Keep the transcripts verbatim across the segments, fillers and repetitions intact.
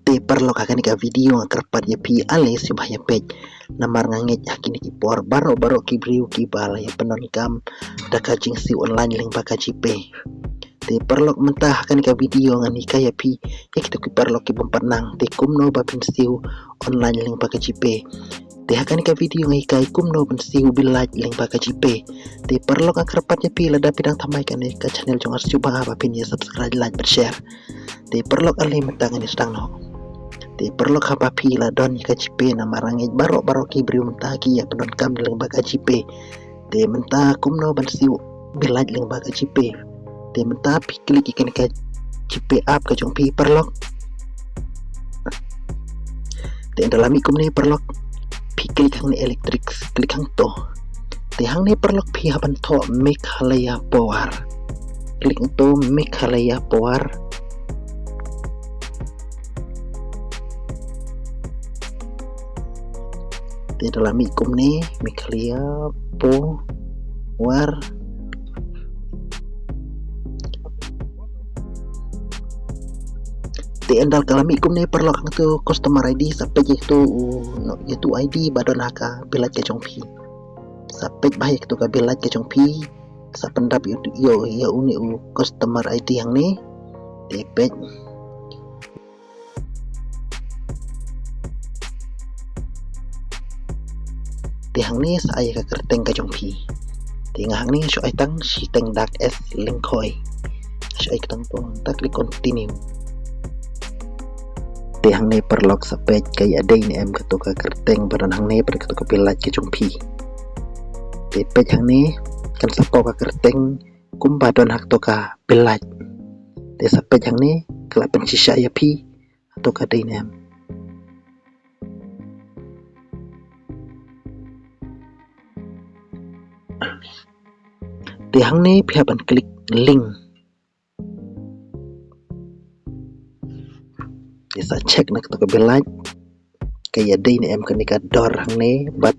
Te paralok, ha kane ka video nga kyrpad ïa phi ale sngewbha ïa peit. Namar nga ngeit ha kine ki por baroh baroh ki briew kiba la ïa pyndonkam da ka jingsiew online lyngba ka GPay. Te paralok, mynta ha kane ka video ngan hikai ïa phi ïa kito ki paralok ki bym pat nang te kumno ba phin siew online lyngba ka GPay. Te ha kane ka video nga hikai kumno ban siew bill lait lyngba ka GPay. Te paralok, nga kyrpad ïa phi lada phi dang thymmai kane ka channel jong nga, sngewbha ba phin ïa subscribe, like bad share. Te paralok ale mynta ngan ïa sdang noh. Te paralok, haba phi la don ïa ka GPay, namar nga ngeit baroh baroh ki briew mynta ki ïa pyndonkam lyngba ka GPay. Te mynta kumno ban siew bill lait lyngba ka GPay. Te mynta phi klik ïa kane ka GPay app ka jong phi paralok. Te ynda la mih kumne paralok, phi klik hangne electric, klik hangto. Te hangne paralok phi hap ban thoh Meghalaya Power. Klik hangto Meghalaya Power. Te ynda la mih kumne Meghalaya Power. Te ynda ka la mih kumne paralok, hangto customer ID, sa peit ïa uto u, no, ïa uto u ID ba don ha ka bill lait ka jong phi. Sa peit bha ïa uto ka bill lait ka jong phi. Sa pyndap ïa uto, ïa, ïa une u customer ID hangne. Te peit. Te hangne sa ai ka kyrteng ka jong phi. Te nga hangne shu ai tang Shiteng Dak S Lyngkhoi. Shu ai ka tang to, ta klik continue. Te hangne paralok sa peit ka ïadei ne em kato ka kyrteng ba don hangne bad kato ka bill lait ka jong phi. Te peit hangne kan sa poi ka kyrteng kumba don ha kato ka bill lait. Te sa peit hangne ka la pynshisha ïa phi hato ka dei ne em. Te hangne phi hap ban klik link. Te sa check na kato ka bill lait ka ïadei ne em kane ka dor hangne bad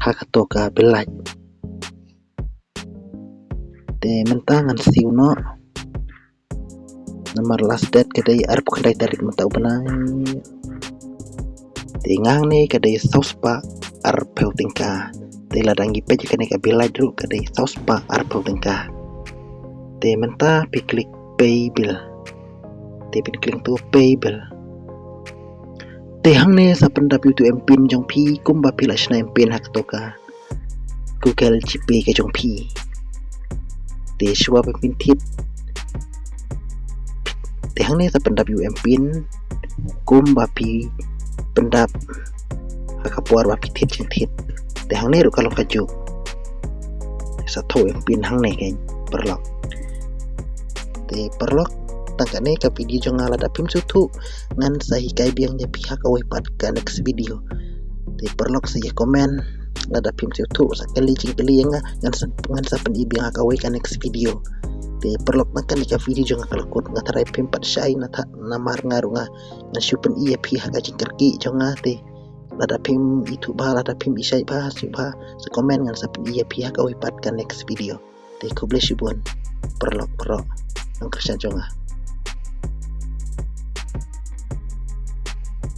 ha kato ka bill lait. Te mynta ngan siew noh. Namar last date ka dei arphew khyndai tarik mynta u bnai. Te nga hangne ka dei saw spah arphew tyngka. Te lada ngi peit kane ka bill lait ruh ka dei saw spah arphew tyngka. Te mynta phi klik pay bill. Te phin klik to pay bill. Te hangne sa pyndap ïa uto u M pin jong phi kumba phi la shna M pin ha kato ka Google GPay ka jong phi. Te shuwa ba phin thied. Te hangne sa pyndap ïa u M pin kumba phi pyndap ha ka por ba phi thied jingthied. Te hangne ruh ka long kajuh. Sa thoh u M pin hangne kein paralok. Te paralok, tang kane ka video jong nga, lada phim sngewthuh ngan sa hikai biang ïa phi ha kawei pat ka next video. Te paralok sa ïa comment lada phim sngewthuh, sa kylli jingkylli ïa nga, ngan sa, ngan sa pyni biang ha kawei ka next video. Te paralok, tang kane ka video jong nga ka la kut, nga tharai phim pat shai na tha, namar nga ruh nga, ngan shu pyni ïa phi ha ka jingkyrkieh jong nga. Te lada phim ithuh bha, lada phim i shai bha, sngewbha sa comment, ngan sa pyni ïa phi ha kawei pat ka next video. Te khublei shibun paralok baroh, nongkyrshan jong nga.